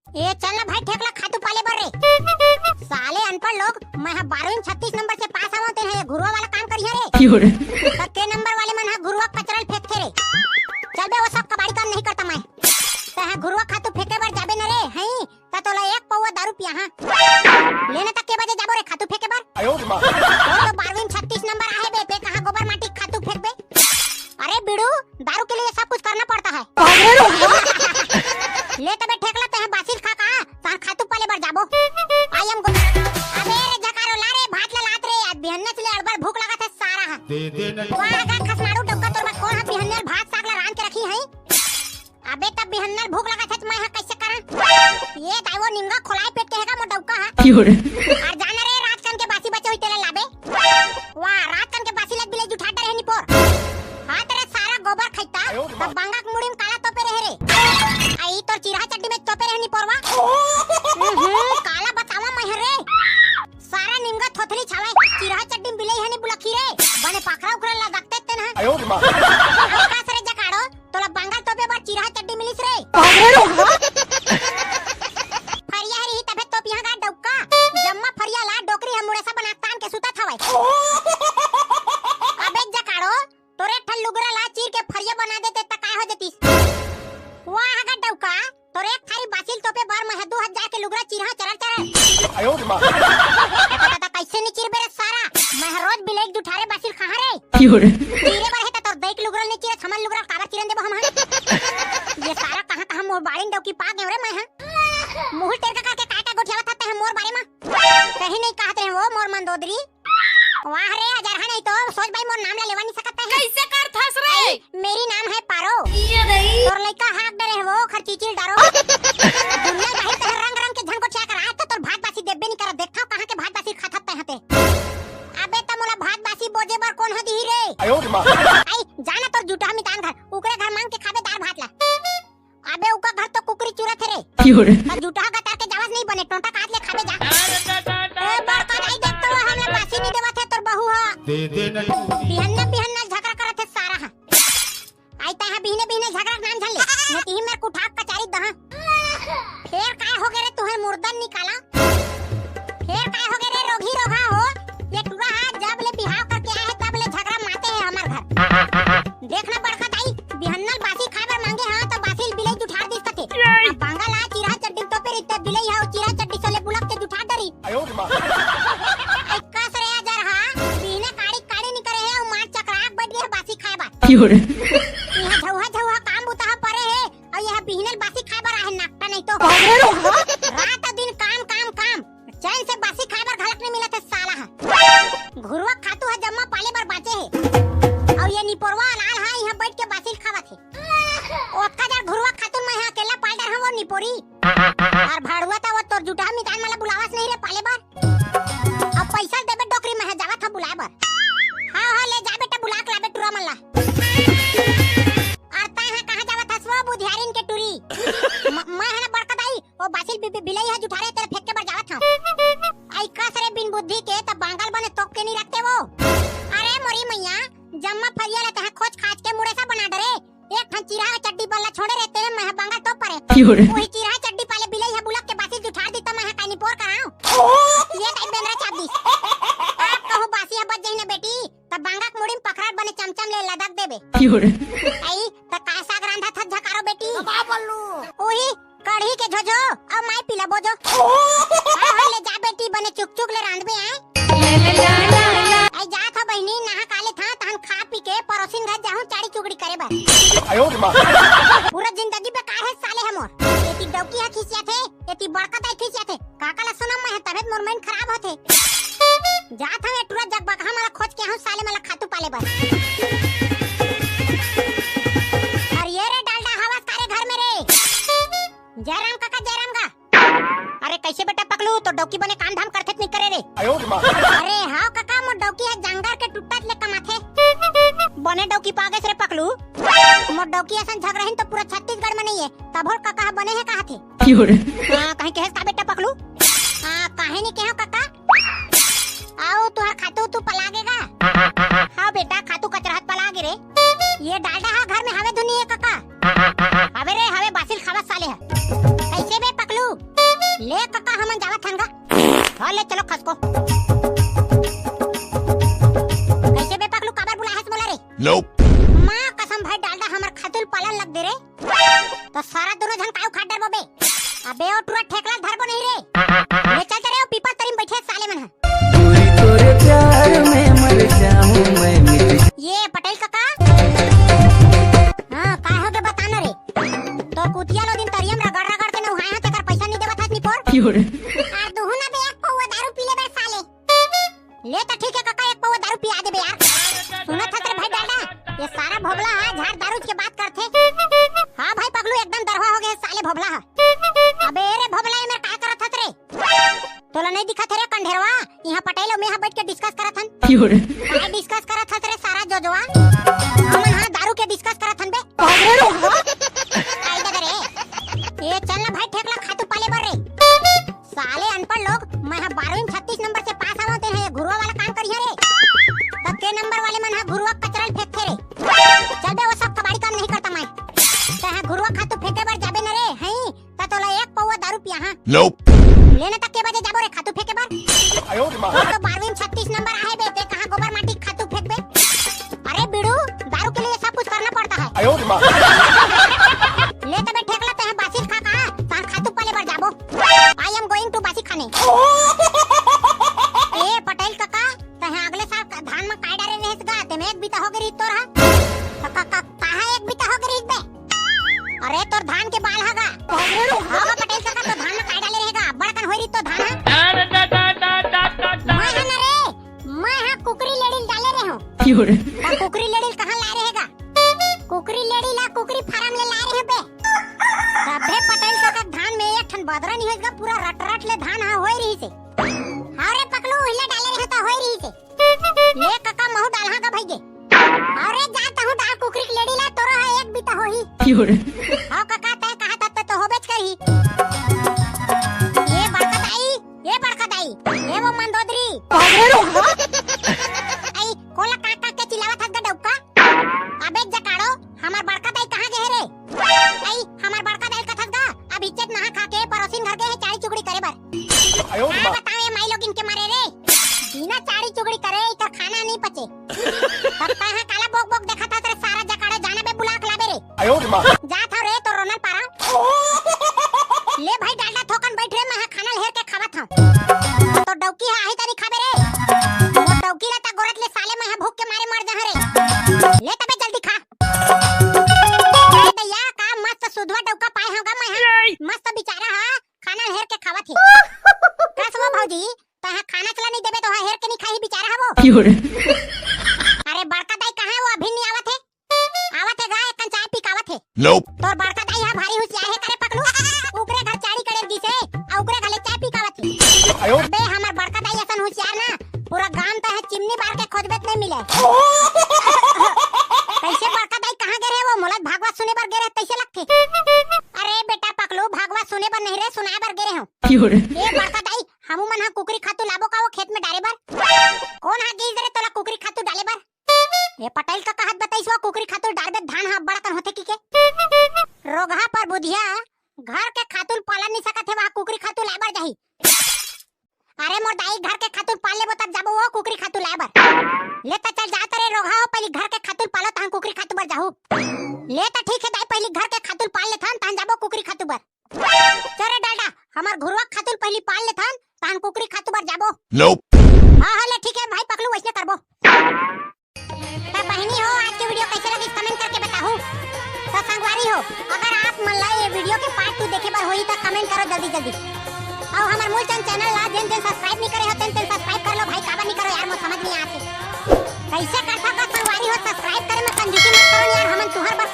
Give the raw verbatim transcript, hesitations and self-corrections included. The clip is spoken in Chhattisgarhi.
ए चल ना भाई, ठेकला खातू पाले बर रे। साले अनपढ़ लोग, मैं हा बारहवीं में छत्तीस नंबर से पास आवा, ते हे घुरुवा वाला काम करिया रे। क्यों रे? त के नंबर वाले मन हा घुरुवा कचरा ल फेंकथे रे। चल बे, वो सब कबाड़ी काम नहीं करता मैं। ते हा घुरुवा खातू फेंके बर जाबे न रे, हई? त तोला एक पौवा दारू पिया हा। लेने तक के बजे जाबो रे खातू फेंके बर? आयो रे माँ। वो तो बारहवीं में छत्तीस नंबर आहे बे, ते कहाँ गोबर माटी खातू फेंकबे? अरे बिड़ू, दारू के लिए सब कुछ करना पड़ता है। ले तबे ठेकला, ते हा बासिल खा का, तार खातू पाले बर जाबो। I am good। अबे रे जकारो, ला रे भात ला लात रे, आज बिहन्ने से ले अड़बर भूख लागत हे सारा हा। दे दे नहीं। वाह गा खसमाड़ू डौका, तोर बर कोन हा बिहन्ने भात साग ला रांध के रखी है? अबे तब बिहन्ने भूख लागत हे, मैं हा कैसे करन? ये दाई वो निमगा खोलाए पेट के हे गा मोर डौका हा। क्यों रे? अउ जाना रे, रात कन के बासी बचे हुई तेला लाबे। वाह, रात कन के बासी लग बिले जुठा डरे हे निपोर। हाँ, तेरे सारा गोबर खैता, आयो रे माँ। तब बांगा के मुड़ी में काला तोपे रहे रे। आई तोर चिरहा चड्डी में तोपे रहे निपोरवा। हम्म, काला बतावा मैं रे। सारा निमगा थोथनी छावे, चिरहा चड्डी में बिले हनी बुलखी रे। बने पाखरा उखरा ला दगते तेन है। आयो रे माँ। अब का सरे जकाड़ो, तोला बांगा तोपे बर चिरहा चड्डी मिलिस रे। फरिया हरी ही तभे तोप यहाँ गा डौका। जम्मा फरिया ला डोकरी हम मुड़ेसा बना तान के सुतत हवय। अबे जकाड़ो, तोरे ठन लुगरा ला चीर के फरिया बना देते त काय हो जतिस? वाह गा डौका, तोरे एक थारी बासिल तोपे बर मैं हा दू हजार के लुगरा चिरहा चरर चरर। आयो रे माँ। दादा कैसे नहीं चिरबे रे सारा? मैं हा रोज बिलेक जुठारे बासिल कहाँ रे? क्यों रे? चिरे बर हे त तोर दई के लुगरा नहीं चिरे, हमन लुगरा काबर चिरन देबो हम हा? ये सारा कहाँ कहाँ मोर बाड़िन डौकी पा गए रे मैं हा? मुहुल टेरका करके काय काय गोठियावत हते हम मोर बारे मा? कहीं नहीं कहत रहे वो मोर मंदोदरी। वाह रे, अजरहा नहीं तो सोच भाई मोर नाम ला लेवा नहीं सकत है। कैसे करथस रे? आई, मेरी नाम है पारो। ये नहीं। तोर लइका हाक डरे है वो, खर चीचिल डारो। दुनिया बाहिर ते रंग रंग के झन गोठिया कर आए तो तोर भात बासी देबे नहीं करत। देखथव कहाँ के भात बासी खाथत ते हते। अबे त मोला भात बासी बोजे बर कोन ह दिही रे? आयो रे माँ। आई, जाना तोर जुटहा मितान घर, उकरे घर मांग के खाबे दार भात ला। अबे उका घर तो कुकरी चुरत हे रे। क्यों रे? त जुटहा गतार के जावस नहीं बने, टोंटा काट ले खाबे जा। ए बड़का दाई देख तो हमला बासी नहीं देवत हे तोर बहू हा। दे दे नहीं। बिहन्ना बिहन्ना झगड़ा करत हे सारा हा। आई तैं हा बिहने बिहने झगड़ा के नाम झन ले। नहीं तिही मेर कुठाक कचारी दहा। फेर काय हो गे रे तुहर मुर्दन निकाला? फेर काय हो गे रे रोगही रोगहा हो? ये टुरा हा जब ले बिहाव करके आए हे तब ले झगड़ा माते हे हमर घर। देखना बड़का दाई, बिहन्नल बासी खाए बर मांगे हा त बासी ल बिलई जुठार दिस कथे। अब बांगा ला चिरहा चड्डी तोपे रही त बिलई हा चिरहा चड्डी सोले बुलक के जुठार डरी। आयो रे माँ। आई कस रे अजरहा, बिहने काड़ी काड़ी निकरे हे अउ मार चकराक बैठ गे हे बासी खाए बर। क्यों रे? इहाँ झौहा झौहा काम बुता हा परे हे, अउ ये बिहने ल बासी खाए बर आहे नाकटा नहीं तो। रात दिन काम काम काम, चैन से बासी खाए बर घलक नहीं मिलत हे साला हा। घुरुवा खातू हा जम्मा पाले बर बाचे हे, अउ ये निपोरवा लाल हा इहाँ बैठ के बासी ल खावत हे। ओतका जड़ घुरुवा खातू ल मैं हा अकेला पाल डर हूँ वो निपोरी। अउ भाड़ुआ त वो तोर जुटहा मितान मला बुलावस नहीं रे पाले बर। अब पैसा देबे डोकरी, मैं हा जावत हा बुलाए बर। हाँ हाँ, ले जा बेटा, बुला के लाबे टुरा मन ला। अउ तैं हा कहाँ जावत हस वो बुधियारिन के टुरी? म-, मैं हा ना बड़का दाई, वो बासिल बि-, बि-, बिलई हा जुठारे तेरे फेंके बर जावत हूँ। आई कस रे बिन बुद्धि के, त बांगल बने तोप के नहीं रखते वो। अरे मोरी मैया, जम्मा फरिया ला तैं हा खोच खाच के मुड़ेसा बना डरे। एक ठन चिरहा चड्डी बल्ला छोड़े रहे तेरे, मैं हा बांगल तोप परे। क्यों रे? वही चिरहा चड्डी पाले बिलई हा बुलक के बासिल जुठार दी त मैं हा काई निपोर कराऊं? ये टाइम बेंदरा चाप दी। आप कहूँ बासी हा बच जाही ना बेटी, त बांगा के मुड़ी में पखरार बने चमचम ले लदक देबे। क्यों रे? आई, त काय साग रांधा थस झकारो बेटी? दबा बल्लू। उही कढ़ी के झोझो, अउ माई पीला बोझो। हाँ, हाँ, ले जा बेटी, बने चुक चुक ले रांधबे आए। आई जात हो बहिनी, नहा का ले था, तहन खा पी के परोसिन घर जाहूं चाड़ी चुगड़ी करे बर। आयो रे माँ। पूरा जिंदगी बेकार हे साले हमर। एती डौकी हा खिसियाथे, एती बड़का दाई खिसियाथे। काका ला सुनम मैं हा, तबे त मोर मन खराब होथे। जात हवे टुरा जगबगहा मला खोज के आहूं, साले मला खातू पाले बर। अरे ये रे डालडा, हवस का रे घर में रे? जयराम काका, जयराम गा। अरे कैसे बेटा पकलू, तोर डौकी बने काम धाम करथे त नहीं करे रे? आयो रे माँ। अरे हाँ काका, मोर डौकी हा जांगर के टुट्टा ले कमाथे। बने डौकी पागेस रे पकलू। मोर डौकी असन झगरहिन तो पूरा छत्तीसगढ़ में नहीं हे। तभो ल काका हा बने हे कहाथे। क्यों रे? हाँ, कहीं कहेस का बेटा पकलू? हाँ, काहे नहीं कहेंव काका? आओ, तुहर खातू तू पला गे गा? हाँ बेटा, खातू कचरहत पला गे रे। ये डालडा हा घर में हवे धुनी हे काका? हवे रे, हवे, बासिल खावत साले हा। कैसे बे पकलू? ले चलो खसको। कैसे बे पकलू, काबर बुलाए हस मोला रे? Nope। माँ कसम भाई डालडा हमर खातू ल पालन लग दे रे। त सारा दोनों झन काय उखाड़ डरबो बे? अबे ओ टुरा ठेकला धरबो नहीं रे। ले चल रे, ओ पीपर तरी म बइठे साले मन ह। गोरी तोरे प्यार में मर जाऊं मैं मिट ये पटेल कका। हाँ, काय हो गे बता ना रे। तोर कुतिया ल ओ दिन तरिया म रगड़ रगड़ के नहुआए हंव, तेकर पैसा नहीं देवत हस निपोर। क्यों रे? अरे दुहू ना बे, एक पौवा दारू पी ले बे साले। ले त ठीक हे कका, एक पौवा दारू पिया देबे यार। सुनत हस रे भाई डालडा, ये सारा भोभला ह झार दारू के बात करथे। हाँ भाई पकलू, एकदम दरवा हो गे साले भोभला ह। अबे रे भोभला, ये मेर काय करत हस रे? तोला नहीं दिखत हे रे कंढेरवा, इहाँ पटेल अउ मैं ह बइठ के discuss करत हन। क्यों रे? काय discuss करत हस रे सारा जोजवा? हमन ह दारू के discuss करत हन बे। आई ददा रे। ए चल ना भाई ठेकला खातू पाले बर रे। साले अनपढ़ लोग, मैं ह बारहवीं म छत्तीस नंबर से पास आवंव, तेन ह ये घुरुवा वाला काम करिहे रे। त के नंबर वाले मन ह घुरुवा कचरा ल फेंकथे रे। चल बे, वो सब कबाड़ी काम नहीं करता मैं। तैं ह घुरुवा खातू फेंके बर जाबे न रे, हई, त तोला एक पौवा दारू पियाहां। Nope। ले न त के बजे जाबो रे खातू फेंके बर? आयो रे माँ। तोर तो बारहवीं म छत्तीस नंबर आहे बे, तें कहाँ गोबर माटी खातू फेंकबे? अरे बीड़ू, दारू के लिए सब कुछ करना पड़ता है। आयो रे माँ। ले तबे ठेकला, तैं ह बासी ल खा कहाँ, तहां खातू पाले बर जाबो। I am going to बासी खाने। ए पटेल कका, तैं ह अगले साल का धान म काय डारे रहेस गा, तेमे एक बीता हो गे रहिस तोर ह। का, का, का, कहाँ एक बीता हो गे रहिस बे? अरे तोर धान के बाल ह गा। हाँ गा पटेल कका, तोर धान म काय डाले रहे गा, बड़कन होई रहिस तोर धान ह। मैं ह न रे, मैं ह कुकरी लेड़ी ल डाले रहे हंव। क्यों रे? त कुकरी लेड़ी ल कहाँ लाए रहे गा? कुकरी लेड़ी ला कुकरी फार्म ले लाए रहे बे। तभे पटेल कका के धान में एक ठन बदरा नहीं होइस गा, पूरा रट रट ले धान ह होए रहिस हे। अरे पकलू, उहिले डाले रहे त होए रहिस हे। ले कका, महू डालहां गा भइगे। अरे जा तहूं डाल कुकरी के लेड़ी ला, तोरो ह एक बीता होही। क्यों रे? हाँ कका, तैं कहा त, त होबेच करही। ए बड़का दाई, ए बड़का दाई, ए वो मंदोदरी। आई, कोला काट काट के चिल्लावत हस गा डौका। अबे जकाड़ो, हमर बड़का दाई कहाँ गे हे रे? आई, हमर बड़का दाई कथस गा, अब इज्जत नहा खा के पड़ोसिन घर गे हे चाड़ी चुगड़ी करे बर। आयो का माँ। बताओ ये माई लोगिन के मारे रे, बिना चाड़ी चुगड़ी करे इकर खाना नहीं पचे। तब तैं ह काला बोक बोक देखत हस रे सारा जकाड़ो, जाना बे बुला के लाबे रे। आयो रे माँ। जात हव रे तोर रोनल पारा। ले भाई डालडा थोकन बइठ रे, मैं ह खाना ल हेर के खावत हंव। तोर डौकी ह आही तनी खाबे रे। मोर डौकी ला त गोरत ले साले, मैं ह भूख के मारे मर जाहां रे। ले तबे जल्दी खा। अरे दइया, का मस्त सुधवा डौका पाए हंव गा मैं ह। मस्त बिचारा ह खाना ल हेर के खावत हे। कस वो भौजी, तैं ह खाना चला नहीं देबे त ओहा हेर के नहीं खाही बिचारा ह वो। क्यों रे? अरे बड़का दाई कहाँ हे, वो अभी नहीं आवत हे? आवत हे गा, एक कन चाय पी के आवत हे। Nope। तोर बड़का दाई ह भारी हुसियार हे का रे पकलू। ओकरे घर चाड़ी करे गिस हे, अउ ओकरे घर ले चाय पी के आवत हे। आयो। अबे हमर बड़का दाई असन हुसियार ना, पूरा गांव तैं ह चिमनी बार के खोजबे त नहीं मिले। कैसे बड़का दाई कहाँ गे रहे वो, मोला भागवत सुने बर गे रहे तैसे लगथे। अरे बेटा पकलू, भागवत सुने बर नहीं रे, सुनाए बर गे रहे हंव। क्यों रे? ए बड़का दाई, हमू मन ह कुकरी खातू लाबो का वो खेत में डारे बर? कोन ह गिस रे तोला कुकरी खातू डाले बर? ए पटेल कका ह बताइस वो कुकरी खातू डारबे धान ह अब्बड़ अकन होथे कहिके। रोगहा पर बुधिया, घर के खातू ल पालन नहीं सकत हे, वहाँ कुकरी खातू लाए बर जाही। अरे मोर दाई, घर के खातू ल पाल लेबो तब जाबो वो कुकरी खातू लाए बर। ले त चल जात रे रोगहा हो, पहली घर के खातू ल पालो तहन कुकरी खातू बर जाहू। ले त ठीक हे दाई, पहली घर के खातू ल पाल लेथन तहन जाबो कुकरी खातू बर। चल रे डालडा, हमर घुरुवा खातू ल पहिली पाल लेथन, तहन कुकरी खातू बर जाबो। Nope। हाँ, हाँ, ले ठीक हे भाई पकलू, वइसने करबो। त बहिनी हो, आज के video कइसे लगिस, comment करके बताहू। त संगवारी हो, अगर आप मन ला ये video के part two देखे बर होही त comment करो जल्दी जल्दी। अउ हमर मूलचंद channel ला जेन जेन subscribe नइ करे हो, तेन तेन subscribe कर लो भाई, काबर नइ करो यार, मोर समझ नइ आत हे। कइसे करथव का संगवारी हो, subscribe करे म कंजूसी मत करो न यार, हमन तुंहर बर